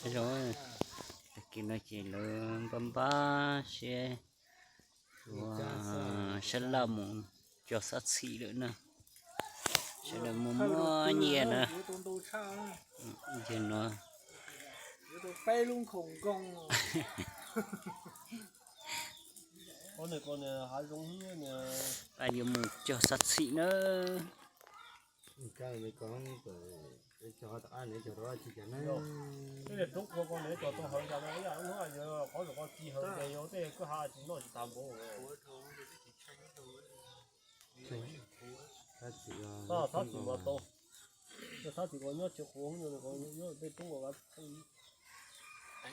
Zoo, tag kis no ces lawv npaj npaj seb ua sab laj mus cog xab txhim lawm na. Sawv daws muaj muaj nyiaj na. Yog no, pab yuav mus cog xab txhim na. Xab txhim mas tau, xab txhim mas nyob tsis qhuav, nyob tej roob. Tab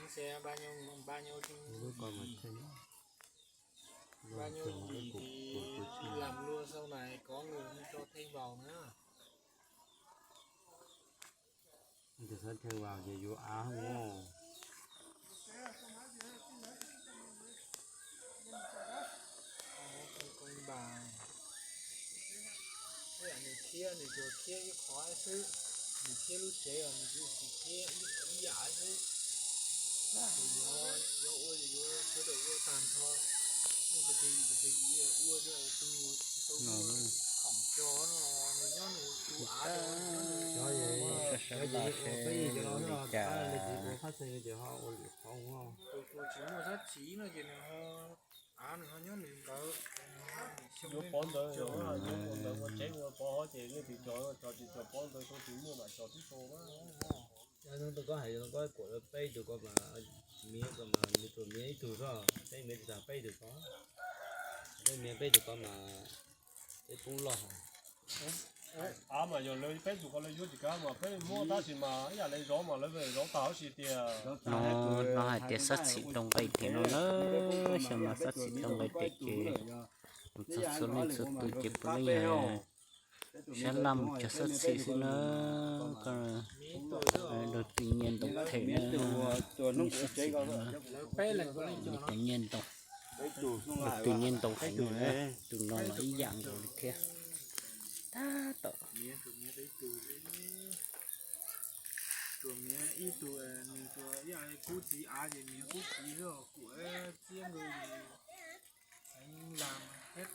sis lam luaj sau na, có người không cho thêm vào nữa. Xab thêm vào ces yuav av. Không công bằng. Với lại nws thiab, nws tsuas thiab ib qho xwb, nws thiab lub tsev los nws tsuas thiab ib, ib yam xwb. Ces yuav, yuav ua, yuav sawv daws ua tag nrho, ua tus ua tus tau khoom tso no, nws nyob nws tus av. Sawv daws seb li cas. Tus tsis muaj sab txhim no ces nws ho av nws ho nyob nws ntawd. Yuav pov ntawd, yuav pov ntawd ua tsev ua pov hov ces leej twg tso tso tsis tso pov ntawd, tsis muaj mam tso tib tug. Tus koj hais, tus koj kuam peb tug ko mas, miv ko mas nws tsuas miv ib tug xwb, peb miv tsis tag peb tug ko, peb miv peb tug ko mas peb poob loj. Av mas yog lawv peb tug ko lawv yuav tsis kav mas peb muab tab sis mas ib yam li zov mas lawv zov tag tab sis tias no, no hais tias xab txhim tau nqe tiag no na, xyov mas xab txhim tau nqe tiag ces mus txog txhua leej txhua tus ces puav leej yog sab laj mus cog xab txhim xwb na. Koj, đầu tư nyiaj ntau them na, xab txhim no, đầu tư nyiaj ntau, đầu tư nyiaj ntau heev na, tus no los ib yam nkaus li thiab. Tab tom. Tsuas miv ib tug, nws tsuas ib yam li kub txiv av ces miv kub txiv xwb, kuam txiab nkaus ces lam thiab.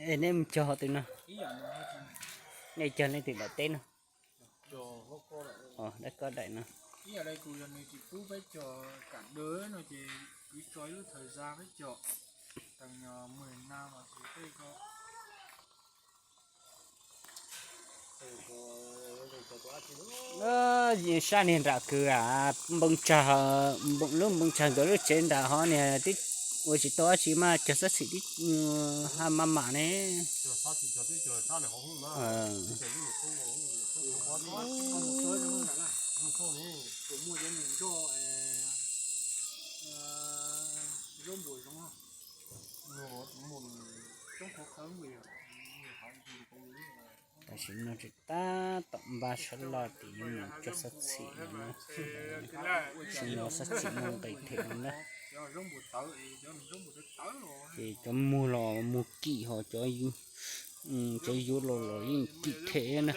Es nej mus cog hov twg no? Nej cog nej twg daim teb no? Dab koj daim no. Ib yam li kuv yog nws tsis pub peb cog kam daws no ces kuv tso ib lub thời gian peb cog, tag mười năm mas kuv tej ko. Sab niag nram kws npoo tsag, lub npoo tsag nkawd lub tsev nram hov niag twb ua tsis tau dab tsi mas cog xab txhim twb ha maj mam ne. Tam sim no tseem tab tom npaj sab laj tim yuav mus cog xab txhim no na. Tam sim no xab txhim muaj nqis them no na. Ces cov muag los muag kim ho cov, cov yuav los los yeej kim them na.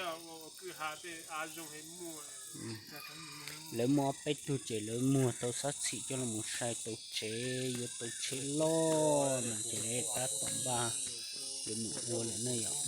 Lawv muaj ob peb tug ces lawv muag tau xab txhim coj los mus sai tau tsev, yuav tau tsev loj no ces lawv tab tom npaj yuav mus ua lawm na yom.